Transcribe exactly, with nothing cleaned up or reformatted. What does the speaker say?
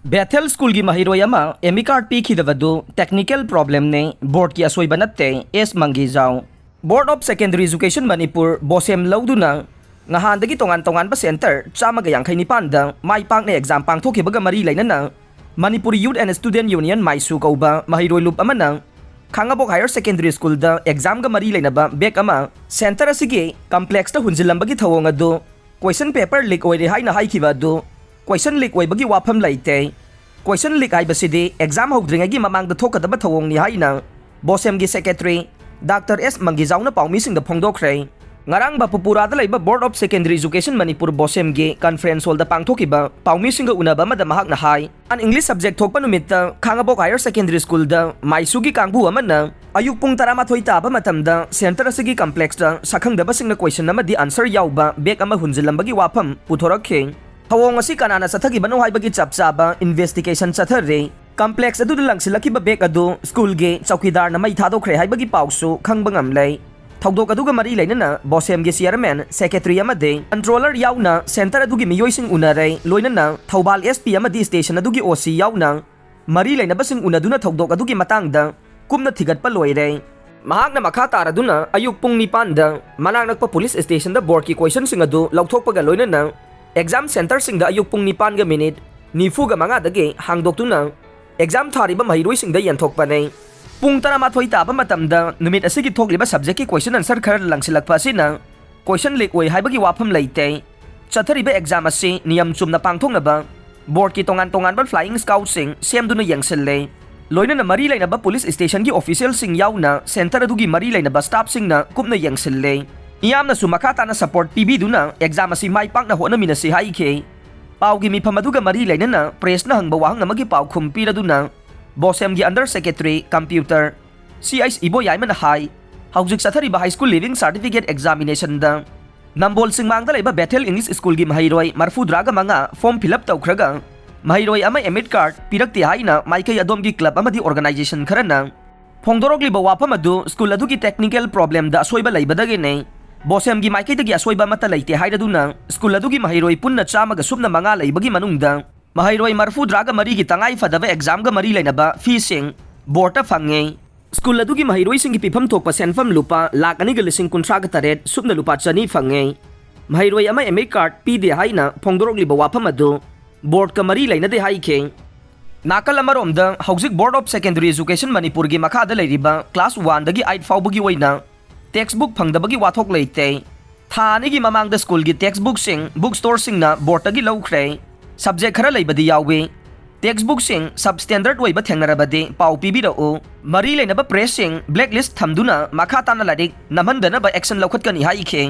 ꯕꯦꯊꯦꯜ ꯁ꯭ꯀꯨꯜꯒꯤ ꯃꯍꯩꯔꯣꯏ ꯑꯃ ꯑꯦꯃꯤ ꯀꯥꯔꯗ ꯄꯤꯈꯤꯗꯕꯗꯨ technical problemꯅꯤ, ꯕꯣꯔꯗꯀꯤ ꯑꯁꯣꯏꯕ ꯅꯠꯇꯦ, ꯑꯦꯁ ꯃꯪꯒꯤꯖꯥꯎ꯫ Board of Secondary Education Manipur, ꯕꯣꯁꯦꯝ ꯂꯧꯗꯨꯅ ꯉꯍꯥꯟꯗꯒꯤ ꯇꯣꯉꯥꯟ ꯇꯣꯉꯥꯟꯕ ꯁꯦꯟꯇꯔ ꯆꯥꯝꯃꯒ ꯌꯥꯡꯈꯩ ꯅꯤꯄꯥꯟꯗ ꯃꯥꯏ ꯄꯥꯛꯅ ꯑꯦꯛꯖꯥꯝ ꯄꯥꯡꯊꯣꯛꯈꯤꯕꯒ ꯃꯔꯤ ꯂꯩꯅꯅ Manipur Youth and Student Union, ꯃꯥꯏꯁꯨ ꯀꯧꯕ ꯃꯍꯩꯔꯣꯏ ꯂꯨꯞ ꯑꯃꯅ ꯈꯥꯉꯕꯣꯛ Higher Secondary Schoolꯗ ꯑꯦꯛꯖꯥꯝꯒ ꯃꯔꯤ ꯂꯩꯅꯕ ꯕꯦꯒ ꯑꯃ ꯁꯦꯟꯇꯔ ꯑꯁꯤꯒꯤ complexꯇ ꯍꯨꯟꯖꯤꯜꯂꯝꯕꯒꯤ ꯊꯧꯑꯣꯡ ꯑꯗꯨ question paper leak ꯑꯣꯏꯔꯦ ꯍꯥꯏꯅ ꯍꯥꯏꯈꯤꯕ ꯑꯗꯨ question leak ꯑꯣꯏꯕꯒꯤ ꯋꯥꯐꯝ ꯂꯩꯇꯦ꯫ Question leak ꯍꯥꯏꯕꯁꯤꯗꯤ ꯑꯦꯛꯖꯥꯝ ꯍꯧꯗ꯭ꯔꯤꯉꯩꯒꯤ ꯃꯃꯥꯡꯗ ꯊꯣꯛꯀꯗꯕ ꯊꯧꯑꯣꯡꯅꯤ ꯍꯥꯏꯅ ꯕꯣꯁꯦꯝꯒꯤ secretary ꯗꯥꯛꯇꯔ ꯑꯦꯁ ꯃꯪꯒꯤꯖꯥꯎꯅ ꯄꯥꯎꯃꯤꯁꯤꯡꯗ ꯐꯣꯡꯗꯣꯛꯈ꯭ꯔꯦ꯫ ꯉꯔꯥꯡ ꯕꯥꯄꯨꯄꯨꯔꯥꯗ ꯂꯩꯕ Board of Secondary Education Manipur, ꯕꯣꯁꯦꯝꯒꯤ conference hallꯗ ꯄꯥꯡꯊꯣꯛꯈꯤꯕ ꯄꯥꯎꯃꯤꯁꯤꯡꯒ ꯎꯅꯕ ꯑꯃꯗ ꯃꯍꯥꯛꯅ ꯍꯥꯏ, ꯑꯟ English subject ꯊꯣꯛꯄ ꯅꯨꯃꯤꯠꯇ ꯈꯥꯉꯕꯣꯛ Higher Secondary Schoolꯗ ꯃꯥꯏꯁꯨꯒꯤ ꯀꯥꯡꯕꯨ ꯑꯃꯅ ꯑꯌꯨꯛ ꯄꯨꯡ ꯇꯔꯥꯃꯥꯊꯣꯏ ꯇꯥꯕ ꯃꯇꯝꯗ ꯁꯦꯟꯇꯔ ꯑꯁꯤꯒꯤ complexꯇ ꯁꯛꯈꯪꯗꯕꯁꯤꯡꯅ question ꯑꯃꯗꯤ answer ꯌꯥꯎꯕ ꯕꯦꯒ ꯑꯃ ꯍꯨꯟꯖꯤꯜꯂꯝꯕꯒꯤ ꯋꯥꯐꯝ ꯄꯨꯊꯣꯔꯛꯈꯤ꯫ ꯊꯧꯑꯣꯡ ꯑꯁꯤ ꯀꯅꯥꯅ ꯆꯠꯊꯈꯤꯕꯅꯣ ꯍꯥꯏꯕꯒꯤ ꯆꯞ ꯆꯥꯕ investigation ꯆꯠꯊꯔꯤ꯫ Complex ꯑꯗꯨꯗ ꯂꯪꯁꯤꯜꯂꯛꯈꯤꯕ ꯕꯦꯒ ꯑꯗꯨ ꯁ꯭ꯀꯨꯜꯒꯤ ꯆꯧꯀꯤꯗꯥꯔꯅ ꯃꯩ ꯊꯥꯗꯣꯛꯈ꯭ꯔꯦ ꯍꯥꯏꯕꯒꯤ ꯄꯥꯎꯁꯨ ꯈꯪꯕ ꯉꯝꯂꯦ꯫ ꯊꯧꯗꯣꯛ ꯑꯗꯨꯒ ꯃꯔꯤ ꯂꯩꯅꯅ ꯕꯣꯁꯦꯝꯒꯤ chairman, secretary ꯑꯃꯗꯤ controller ꯌꯥꯎꯅ ꯁꯦꯟꯇꯔ ꯑꯗꯨꯒꯤ ꯃꯤꯑꯣꯏꯁꯤꯡ ꯎꯅꯔꯦ, ꯂꯣꯏꯅꯅ ꯊꯧꯕꯥꯜ ꯑꯦꯁ ꯄꯤ ꯑꯃꯗꯤ station ꯑꯗꯨꯒꯤ ꯑꯣ ꯁꯤ ꯌꯥꯎꯅ ꯃꯔꯤ ꯂꯩꯅꯕꯁꯤꯡ ꯎꯅꯗꯨꯅ ꯊꯧꯗꯣꯛ ꯑꯗꯨꯒꯤ ꯃꯇꯥꯡꯗ ꯀꯨꯞꯅ ꯊꯤꯒꯠꯄ ꯂꯣꯏꯔꯦ꯫ ꯃꯍꯥꯛꯅ ꯃꯈꯥ ꯇꯥꯔꯗꯨꯅ ꯑꯌꯨꯛ ꯄꯨꯡ ꯅꯤꯄꯥꯟꯗ ꯃꯅꯥꯛ ꯅꯛꯄ police stationꯗ ꯕꯣꯔꯗꯀꯤ questionꯁꯤꯡ ꯑꯗꯨ ꯂꯧꯊꯣꯛꯄꯒ ꯂꯣꯏꯅꯅ exam centreꯁꯤꯡꯗ ꯑꯌꯨꯛ ꯄꯨꯡ ꯅꯤꯄꯥꯟꯒ minute ꯅꯤꯐꯨꯒ ꯃꯉꯥꯗꯒꯤ ꯍꯥꯡꯗꯣꯛꯇꯨꯅ exam ꯊꯥꯔꯤꯕ ꯃꯍꯩꯔꯣꯏꯁꯤꯡꯗ ꯌꯦꯟꯊꯣꯛꯄꯅꯤ꯫ ꯄꯨꯡ ꯇꯔꯥꯃꯥꯊꯣꯏ ꯇꯥꯕ ꯃꯇꯝꯗ ꯅꯨꯃꯤꯠ ꯑꯁꯤꯒꯤ ꯊꯣꯛꯂꯤꯕ subjectꯀꯤ question answer ꯈꯔ ꯂꯪꯁꯤꯜꯂꯛꯄ ꯑꯁꯤꯅ question leak ꯑꯣꯏ ꯍꯥꯏꯕꯒꯤ ꯋꯥꯐꯝ ꯂꯩꯇꯦ꯫ ꯆꯠꯊꯔꯤꯕ exam ꯑꯁꯤ ꯅꯤꯌꯝ ꯆꯨꯝꯅ ꯄꯥꯡꯊꯣꯛꯅꯕ ꯕꯣꯔꯗꯀꯤ ꯇꯣꯉꯥꯟ ꯇꯣꯉꯥꯟꯕ flying scoutꯁꯤꯡ ꯁꯦꯝꯗꯨꯅ ꯌꯦꯡꯁꯤꯜꯂꯦ꯫ ꯂꯣꯏꯅꯅ ꯃꯔꯤ ꯂꯩꯅꯕ police stationꯒꯤ officialꯁꯤꯡ ꯌꯥꯎꯅ center ꯑꯗꯨꯒꯤ ꯃꯔꯤ ꯂꯩꯅꯕ staffꯁꯤꯡꯅ ꯀꯨꯞꯅ ꯌꯦꯡꯁꯤꯜꯂꯦ꯫ ꯃꯤꯌꯥꯝꯅꯁꯨ ꯃꯈꯥ ꯇꯥꯅ support ꯄꯤꯕꯤꯗꯨꯅ exam ꯑꯁꯤ ꯃꯥꯏ ꯄꯥꯛꯅ ꯍꯣꯠꯅꯃꯤꯟꯅꯁꯤ ꯍꯥꯏꯈꯤ꯫ ꯄꯥꯎꯒꯤ ꯃꯤꯐꯝ ꯑꯗꯨꯒ ꯃꯔꯤ ꯂꯩꯅꯅ pressꯅ ꯍꯪꯕ ꯋꯥꯍꯪ ꯑꯃꯒꯤ ꯄꯥꯎꯈꯨꯝ ꯄꯤꯔꯗꯨꯅ ꯕꯣꯁꯦꯝꯒꯤ under secretary computer ꯁꯤ ꯑꯩꯆ ꯏꯕꯣꯌꯥꯏꯃꯅ ꯍꯥꯏ, ꯍꯧꯖꯤꯛ ꯆꯠꯊꯔꯤꯕ high school leaving certificate examinationꯗ ꯅꯝꯕꯣꯜ ꯆꯤꯡꯃꯥꯡꯗ ꯂꯩꯕ ꯕꯦꯊꯦꯜ ꯏꯪꯂꯤꯁ ꯁ꯭ꯀꯨꯜꯒꯤ ꯃꯍꯩꯔꯣꯏ ꯃꯔꯤꯐꯨꯇꯔꯥꯒ ꯃꯉꯥ form fill up ꯇꯧꯈ꯭ꯔꯒ ꯃꯍꯩꯔꯣꯏ ꯑꯃ admit card ꯄꯤꯔꯛꯇꯦ ꯍꯥꯏꯅ ꯃꯥꯏꯀꯩ ꯑꯗꯣꯝꯒꯤ club ꯑꯃꯗꯤ organization ꯈꯔꯅ ꯐꯣꯡꯗꯣꯔꯛꯂꯤꯕ ꯋꯥꯐꯝ ꯑꯗꯨ ꯁ꯭ꯀꯨꯜ ꯑꯗꯨꯒꯤ technical problemꯗ ꯑꯁꯣꯏꯕ ꯂꯩꯕꯗꯒꯤꯅꯤ꯫ ꯕꯣꯁꯦꯝꯒꯤ ꯃꯥꯏꯀꯩꯗꯒꯤ ꯑꯁꯣꯏꯕ ꯑꯃꯠꯇ ꯂꯩꯇꯦ ꯍꯥꯏꯔꯗꯨꯅ ꯁ꯭ꯀꯨꯜ ꯑꯗꯨꯒꯤ ꯃꯍꯩꯔꯣꯏ ꯄꯨꯟꯅ ꯆꯥꯝꯃꯒ ꯁꯨꯞꯅ ꯃꯉꯥ ꯂꯩꯕꯒꯤ ꯃꯅꯨꯡꯗ ꯃꯍꯩꯔꯣꯏ ꯃꯔꯤꯐꯨꯇꯔꯥꯒ ꯃꯔꯤꯒꯤ ꯇꯉꯥꯏ ꯐꯗꯕ ꯑꯦꯛꯖꯥꯝꯒ ꯃꯔꯤ ꯂꯩꯅꯕ ꯐꯤꯁꯤꯡ ꯕꯣꯔꯗꯇ ꯐꯪꯉꯦ꯫ ꯁ꯭ꯀꯨꯜ ꯑꯗꯨꯒꯤ ꯃꯍꯩꯔꯣꯏꯁꯤꯡꯒꯤ ꯄꯤꯐꯝ ꯊꯣꯛꯄ ꯁꯦꯟꯐꯝ ꯂꯨꯄꯥ ꯂꯥꯈ ꯑꯅꯤꯒ ꯂꯤꯁꯤꯡ ꯀꯨꯟꯊ꯭ꯔꯥꯒ ꯇꯔꯦꯠ ꯁꯨꯞꯅ ꯂꯨꯄꯥ ꯆꯅꯤ ꯐꯪꯉꯦ꯫ ꯃꯍꯩꯔꯣꯏ ꯑꯃ ꯑꯦꯝ ꯑꯦ ꯀꯥꯔꯗ ꯄꯤꯗꯦ ꯍꯥꯏꯅ ꯐꯣꯡꯗꯣꯔꯛꯂꯤꯕ ꯋꯥꯐꯝ ꯑꯗꯨ ꯕꯣꯔꯗꯀ ꯃꯔꯤ ꯂꯩꯅꯗꯦ ꯍꯥꯏꯈꯤ꯫ ꯅꯥꯀꯜ ꯑꯃꯔꯣꯝꯗ, ꯍꯧꯖꯤꯛ Board of Secondary Education ꯃꯅꯤꯄꯨꯔꯒꯤ ꯃꯈꯥꯗ ꯂꯩꯔꯤꯕ ꯀ꯭ꯂꯥꯁ ꯋꯥꯟꯗꯒꯤ ꯑꯥꯏꯠ ꯐꯥꯎꯕꯒꯤ ꯑꯣꯏꯅ ꯇꯦꯛꯁꯕꯨꯛ ꯐꯪꯗꯕꯒꯤ ꯋꯥꯊꯣꯛ ꯂꯩꯇꯦ꯫ ꯊꯥ ꯑꯅꯤꯒꯤ ꯃꯃꯥꯡꯗ ꯁ꯭ꯀꯨꯜꯒꯤ ꯇꯦꯛꯁꯕꯨꯛꯁꯤꯡ ꯕꯨꯛ ꯁ꯭ꯇꯣꯔꯁꯤꯡꯅ ꯕꯣꯔꯗꯇꯒꯤ ꯂꯧꯈ꯭ꯔꯦ꯫ ꯁꯕꯖꯦꯛ ꯈꯔ ꯂꯩꯕꯗꯤ ꯌꯥꯎꯏ꯫ ꯇꯦꯛꯁꯕꯨꯛꯁꯤꯡ ꯁꯕ ꯁ꯭ꯇꯦꯟꯗꯔꯗ ꯑꯣꯏꯕ ꯊꯦꯡꯅꯔꯕꯗꯤ ꯄꯥꯎ ꯄꯤꯕꯤꯔꯛꯎ꯫ ꯃꯔꯤ ꯂꯩꯅꯕ ꯄ꯭ꯔꯦꯁꯁꯤꯡ ꯕ꯭ꯂꯦꯛ ꯂꯤꯁ ꯊꯝꯗꯨꯅ ꯃꯈꯥ ꯇꯥꯅ ꯂꯥꯏꯔꯤꯛ ꯅꯝꯍꯟꯗꯅꯕ ꯑꯦꯛꯁꯟ ꯂꯧꯈꯠꯀꯅꯤ ꯍꯥꯏꯈꯤ꯫